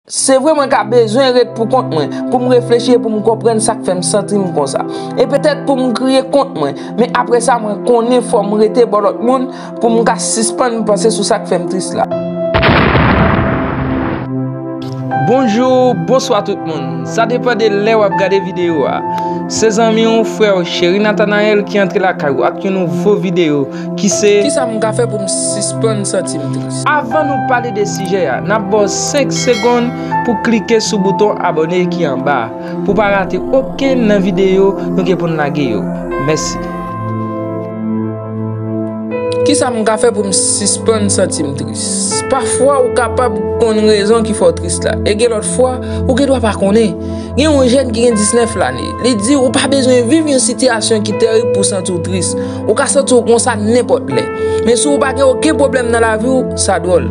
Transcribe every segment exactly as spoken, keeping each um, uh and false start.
Se vre, mwen ka bezwen ret pou kont mwen, pou m reflechi e pou m konprann sa k fè m santi m konsa. E petèt pou m kriye kont mwen, men apre sa, mwen konnen fò m rete bò lòt moun pou m ka sispann panse sou sa k fè m tris la. Bonjou, bonswa tout moun. Sa depann de lè w ap gade videyo a. Se zanmi w, frè w, Cheri Nathanael ki antre lakay ou ak yon nouvo videyo ki se Kisa m ka fè pou m sispann santi m tris? Avan nou pale de sijè a, n ap ba w senk segonn pou klike sou bouton abòne ki anba a, pou w pa rate okenn nan videyo nou gen pou n lage yo. Mèsi. Kisa m ka fè pou m sispann santi m tris? Pafwa, ou kapab konn rezon ki fè w tris la. E gen lòt fwa, ou gen dwa pa konnen. Gen yon jèn ki gen diznèf lane. Li di ou pa bezwen viv yon sitiyasyon ki terib pou w santi w tris. Ou ka santi w konsa nenpòt lè. Men si w pa gen okenn pwoblèm nan lavi w, sa dwòl.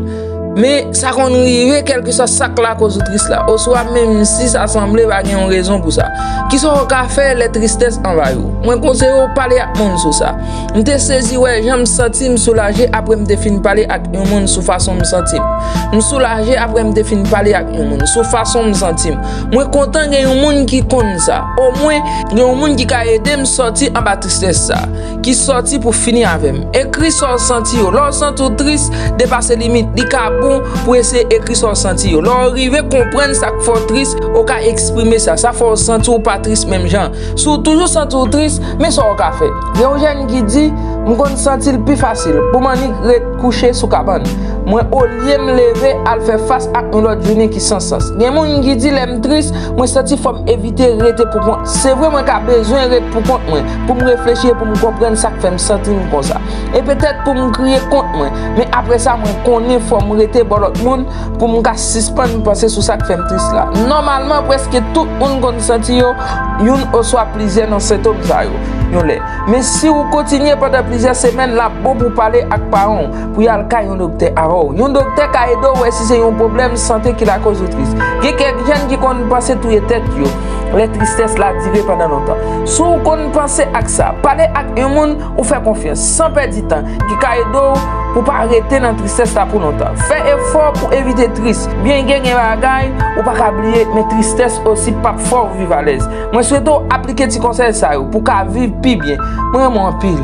Men sa konn rive kèlkeswa sa k lakoz ou tris la, oswa menm si sa sanble pa gen yon rezon pou sa. Kisa w ka fè lè tristès anvayi w? Mwen konseye w pale ak moun sou sa. M te sezi wè jan m santi m soulaje apre m te fin pale ak yon moun sou fason m santi m. M soulaje apre m te fin pale ak yon moun sou fason m santi m. Mwen kontan gen yon moun ki konn sa. Omwen, gen yon moun ki ka ede m sòti anba tristès sa, ki sòti pou fini avè m. Ekri sa w santi yo. Lè w santi w tris, depase limit, li ka bon pou eseye ekri sa w santi yo. Lè w rive konprann sa k fè w tris, ou ka eksprime sa. Sa fè w santi w pa tris menm jan. Si w toujou santi w tris, men sa w ka fè. Gen yon jèn ki di, m konn santi l pi fasil pou m annik ret kouche sou kabann mwen olye m leve al fè fas ak yon lòt jounen ki san sans. Gen moun ki di, lè m tris, mwen santi fò m evite rete pou kont. Se vre, mwen ka bezwen ret pou kont mwen, pou m reflechi e pou m konprann sa k fè m santi m konsa. E petèt pou m kriye kont mwen, men apre sa, mwen konnen fò m rete bò lòt moun pou m ka sispann panse sou sa k fè m tris la. Nòmalman, prèske tout moun konn santi yo youn oswa plizyè nan sentòm sa yo yon lè. Men si w kontinye pandan plizyè semèn, l ap bon pou w pale ak paran w, pou y al kay yon doktè avè w. Yon doktè ka ede w wè si se yon pwoblèm sante ki lakoz ou tris. Gen kèk jèn ki konn panse touye tèt yo lè tristès la dire pandan lontan. Si w konn panse ak sa, pale ak yon moun ou fè konfyans, san pèdi tan, ki ka ede w pou w pa rete nan tristès la pou lontan. Fè efò pou evite tris. Byen gen gen bagay ou pa ka bliye, men tristès osi p ap fè w viv alèz. Mwen swete w aplike ti konsèy sa yo pou w ka viv pi byen. Mwen renmen w anpil.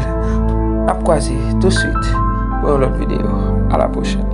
N ap kwaze touswit pou yon lòt videyo. A la pwochèn.